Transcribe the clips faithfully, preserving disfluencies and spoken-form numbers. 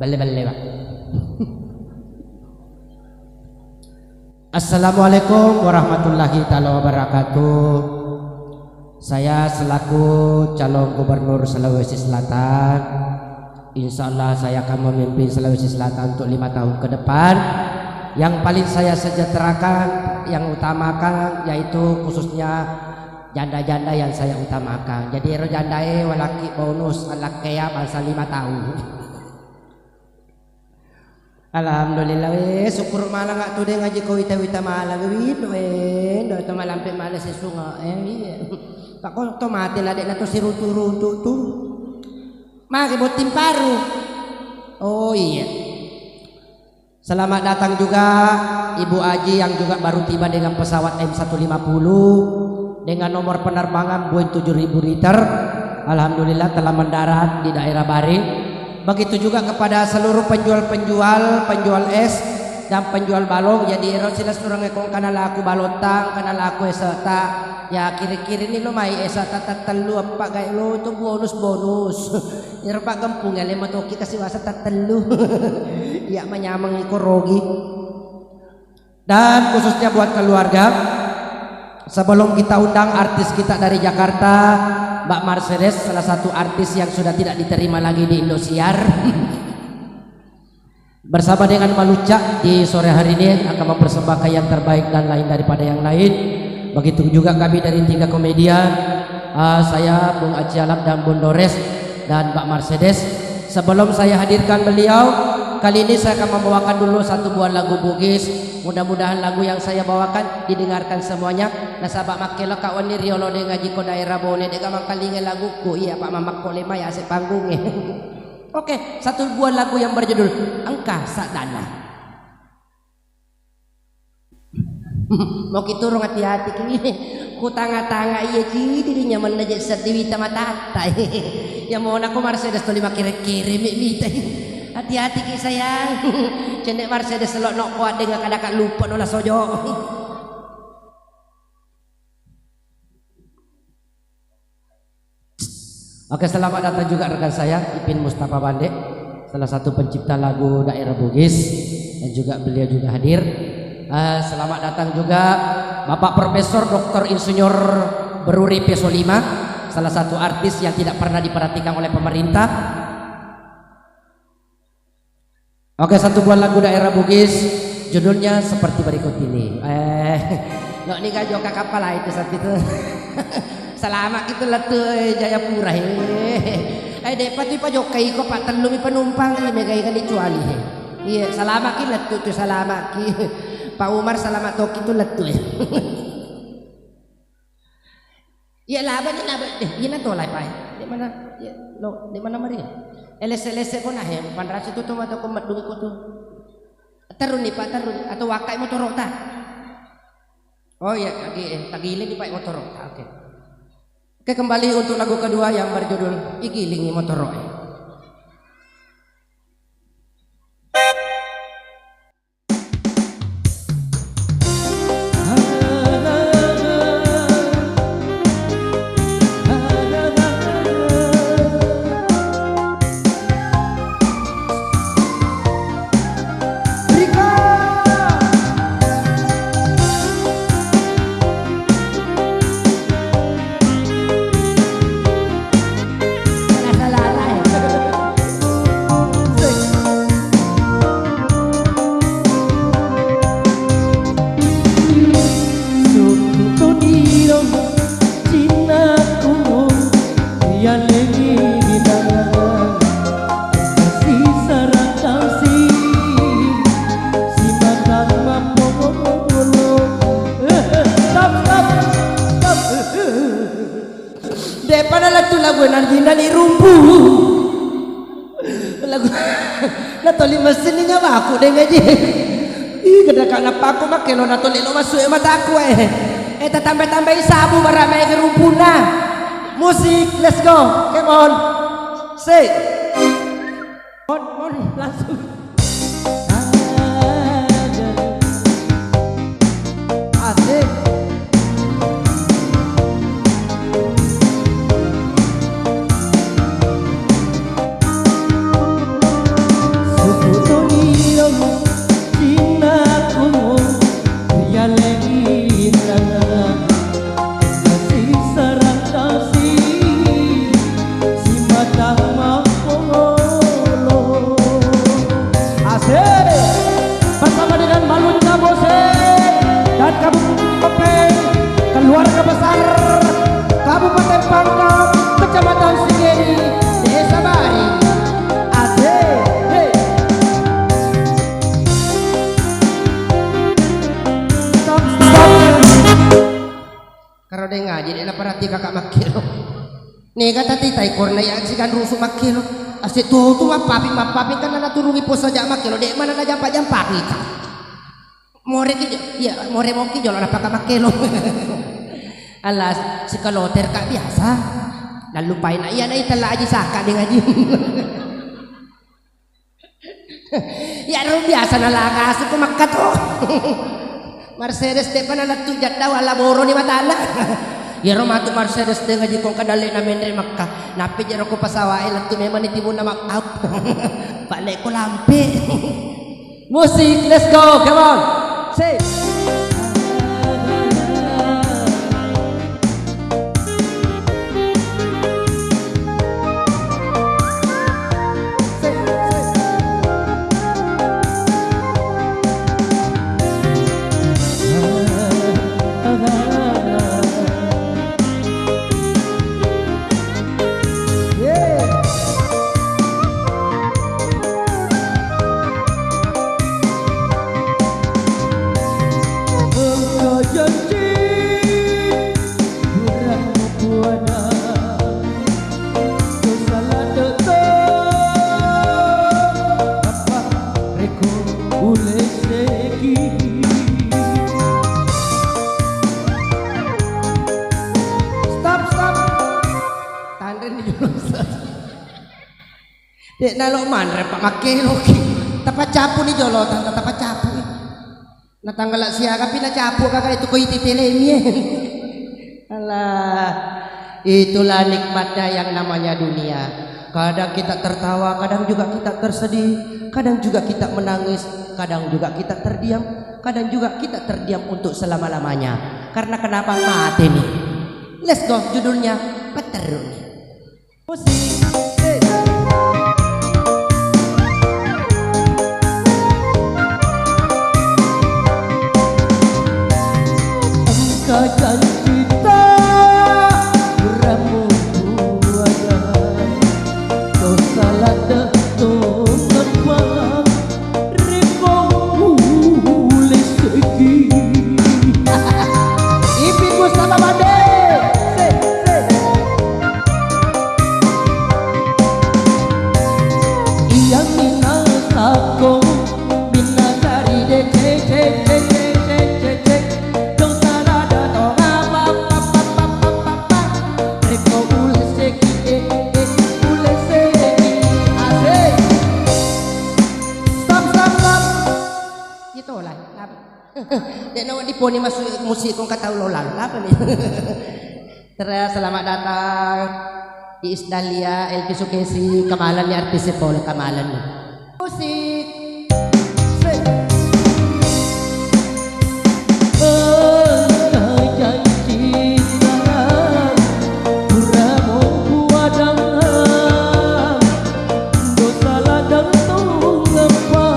Belle-belle, Pak. Assalamualaikum warahmatullahi taala wabarakatuh. Saya selaku calon gubernur Sulawesi Selatan, insya Allah saya akan memimpin Sulawesi Selatan untuk lima tahun ke depan. Yang paling saya sejahterakan, yang utamakan, yaitu khususnya janda-janda yang saya utamakan. Jadi ero jandae walaki bonus alakkea bangsa lima tahun. Alhamdulillah, weh, syukur malang tu deng ngaji ko wita-wita malang, wih, weh, do to malampe male sesunga, eh, iya. Pak ko to mate na dek na to sirutu-rutu tu. Mage botting paru. Oh iya. Selamat datang juga Ibu Aji yang juga baru tiba dengan pesawat M satu lima puluh dengan nomor penerbangan Boeing tujuh ribu liter. Alhamdulillah telah mendarat di daerah Bari. Begitu juga kepada seluruh penjual-penjual, penjual es dan penjual balong. Jadi ero sila surang ekong kana laku balottang, kana laku eseta. Ya kiri-kiri ni lo mai eseta tattellu empat gai lo itu bonus-bonus. Ero paggempung ale matoki kasi wasa tattellu. Ya manyameng iko rogi. Dan khususnya buat keluarga, sebelum kita undang artis kita dari Jakarta, Mbak Mercedes, salah satu artis yang sudah tidak diterima lagi di Indosiar, bersama dengan Malucak di sore hari ini akan mempersembahkan yang terbaik dan lain daripada yang lain. Begitu juga kami dari Tiga Komedian, eh, saya, Bung Aji Alam dan Bung Dores dan Mbak Mercedes. Sebelum saya hadirkan beliau, kali ini saya akan membawakan dulu satu buah lagu Bugis. Mudah-mudahan lagu yang saya bawakan didengarkan semuanya. Nasaba makkelo ka wenni riolo de ngaji ko daerah Bone, de gampang kalinga laguku. Iya, Pak, mamakko lema ya ase panggunge. Oke, satu buah lagu yang berjudul Engka Saddana. Mau kiturung hati-hati ki. Ku tanga-tanga iya cidi di nyamanna je seddi wita matatta. Ya mona ko Mercedes tuli makere-kere mi wita. Hati-hati ki sayang. Cendek Mercedes lo no ko adeng kada ka lupa no la sojo. Oke, selamat datang juga rekan saya, Ipin Mustafa Bande, salah satu pencipta lagu daerah Bugis, dan juga beliau juga hadir. Eh, selamat datang juga Bapak Profesor Doktor Insinyur Beruri Peso lima, salah satu artis yang tidak pernah diperhatikan oleh pemerintah. Oke, satu buah lagu daerah Bugis, judulnya seperti berikut ini. Eh, lo ni ga jokka kappalai tu sapi tu. Salama ki tu lettu, eh, Jayapura, eh. Eh, de' pa tu pajokkai ko, pa tellu mi penumpang, eh, megai kan dicuali, eh. Iya, salama ki lettu tu, salama ki. Pak Umar, salama toki tu lettu, eh. Iya, laba ni, laba. Eh, iya na tolai, Pak. Di mana? Iya, lo, di mana mari? Eh, lese-lese ko na, he, panrasi tu, tu, atau ko medung ko tu. Terru ni, Pak, terru ni. Atau wakai motoro ta? Oh iya, tagi-, eh, tagiling ni, Pak, motoro ta. Oke. Oke, kembali untuk lagu kedua yang berjudul Igilingi Motoro, eh. Stop, stop, stop. De'pa nalettu lagu Narjinda ni rumpu. Lagu natoli mesin ni nyawaku deng aja. Ih, gede kak napaku makkelo natoli lo masuk e mataku, eh. Eh, tatambai-tambai sabu barang main ke rumpuna. Musik, let's go. Come on. Sik. Mon, mon, langsung. Asik. Dé' ngaji, dé' naperhati kakak makkelo. Nega tatitai korna iya siganrusu makkelo. Ase tuo tu mappapi, mappapi kan nanaturungi pos saja makkelo, dé' mana najampa-jampa kita. More ki jo-, iya, more moki jolo napaka makkelo. Alas, sikaloter ka biasa. Nallupai na iya na itella aji saka dé' ngaji. Iyaro biasa nalagasu ko makkato. Mercedes dé' pa nalettu jaddau, alla boroni matanna. Iyaro matu Mercedes dé' ngaji ko engka dalle'na menre Makka. Nappi jero ko pasawae lettu memang ni timunna makkau. Pak leko lampe. Musik, let's go, come on. Say. Engka janji, pura mupuada, dosa ladde' to, apa rekko ulesseki. Stop, stop. Tanreni jolo, Ustaz. Dé' nalo manre, Pak, makkeloki. Tapacapuni jolo, tanta tapacapui. Na tanggala siaga pi nacapu gaga itu ko iti telemi, eh. Alah, itulah nikmatnya yang namanya dunia. Kadang kita tertawa, kadang juga kita tersedih, kadang juga kita menangis, kadang juga kita terdiam, kadang juga kita terdiam untuk selama-lamanya. Karena kenapa? Mati nih. Let's go, judulnya Peteruni. Musik, eh. Engka janjita, ramu buana, dosa ladde' to teppa. Rekko ulesseki. Ipin Mustafa Bande. Se, se. Iya minasakko, minasari de, ce, ce, ce. Dong salada to, apa, apa, apa, apa, apa. Rekko ulesseki, eh, eh, ulesseki. Asik. Stop, stop, stop. Itolah, apa? Dek nawa diponi masuk musik kong kata ulo lalu. Apa nih? Terus selamat datang di Isdalia, Elvi Sukesi, kemalan nih artis pole kemalan nih. Musik. Sik. Engka janji sayang, pura muppuadang, dosa ladang tongeppa,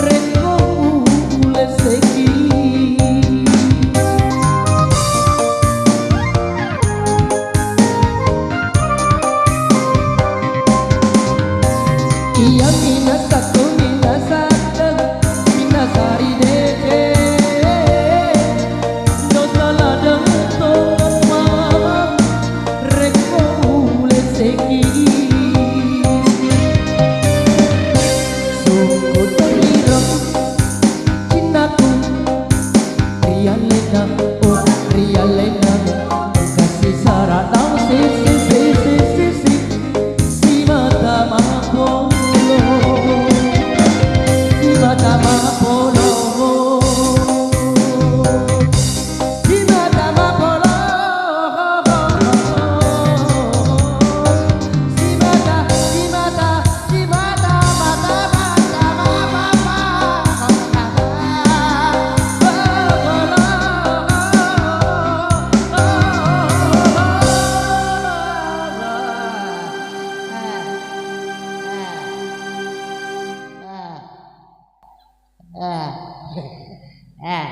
rekko ulesseki. Iya minasakko, minasakko, minasari dece. Dosa ladang to mama, rekko ulesseki. Sukku teriro, cinnaku. Rialena, oh, rialena, kasi sarana, si, si, si, si, si, si, simata mapolo, simata mapolo, simata mapolo. Ah. Ah.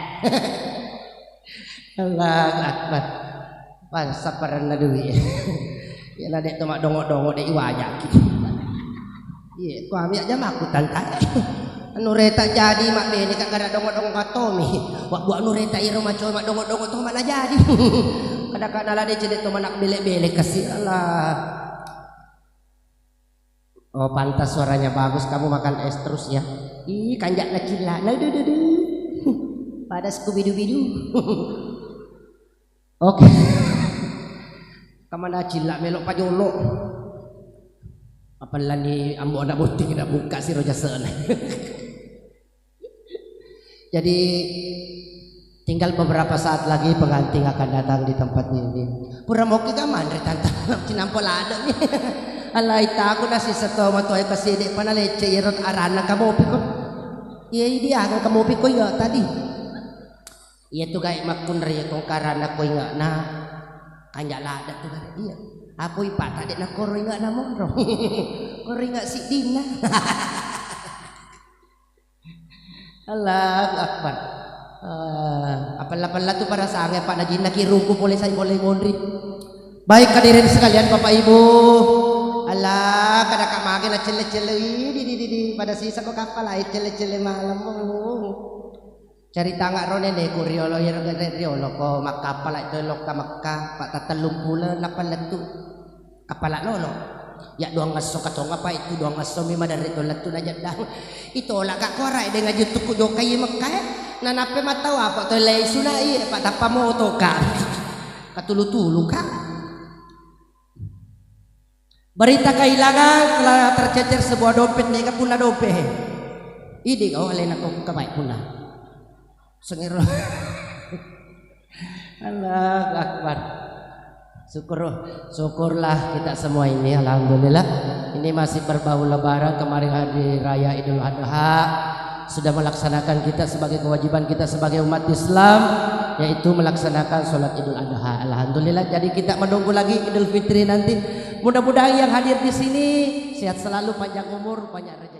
Allahu Akbar. Bangsa paranna duit. Ya na dek to maddongo-dongo dek iwajaki. Iya, ku ambil aja maku tanta. Nureta jadi mabbeleka kada dongo-dongo katomi. Wa buah nureta iro maco maddongo-dongo to mana jadi. Kada kana lade cedde to manak bele-bele kasi Allah. Oh, pantas suaranya bagus, kamu makan es terus ya. Ih, kanjak na cilla. Nah, duh, duh, duh. Pada skubidu-bidu. Oke. Kamana cilla melo pajolo. Apalani ambo anak botting na buka siro jasena. Jadi tinggal beberapa saat lagi pengantin akan datang di tempat ini. Pura moki ka manre tanta cinampo lada ni. Alai taku nasi seto matoe kasede pana lecce iro arana kamu piko. Iya idi aga kamu piko inga tadi. Iya tu gai makunre kong karana ko inga na kanja lada tu gai iya. Aku ipata dek na koro inga na monro. Koro inga sidina. Allahu Akbar. Eh, apella-pella tu pada sange Pak Najinna kirungku pole sai pole monri. Baik hadirin sekalian Bapak Ibu. Allah kada ka mage na celle-celle di di di di pada sisa ko kapal ai celle-celle malam. Cari tanga ro neneku riolo iro gere riolo ko makkapala itu lokka Mekka pak tatellung pule nappa lettu. Kapala lolo. Ya doang ngesso katong apa itu doang ngesso mi maderri to lettu na jeddang. Itola ka ko arai de ngajuttuku jokai Mekka e. Nanappe mattau apa to lei suna iye pak tappa moto ka. Katulu-tulu ka. Berita kehilangan telah tercecer sebuah dompet nega punna dompet he. Idi oh alena ko kabai punna. Sengiro. Allahu Akbar. Syukur, syukurlah kita semua ini, alhamdulillah. Ini masih berbau lebaran, kemarin hari raya Idul Adha. Sudah melaksanakan kita sebagai kewajiban kita sebagai umat Islam, yaitu melaksanakan sholat Idul Adha. Alhamdulillah, jadi kita menunggu lagi Idul Fitri nanti. Mudah-mudahan yang hadir di sini sehat selalu, panjang umur, banyak rezeki.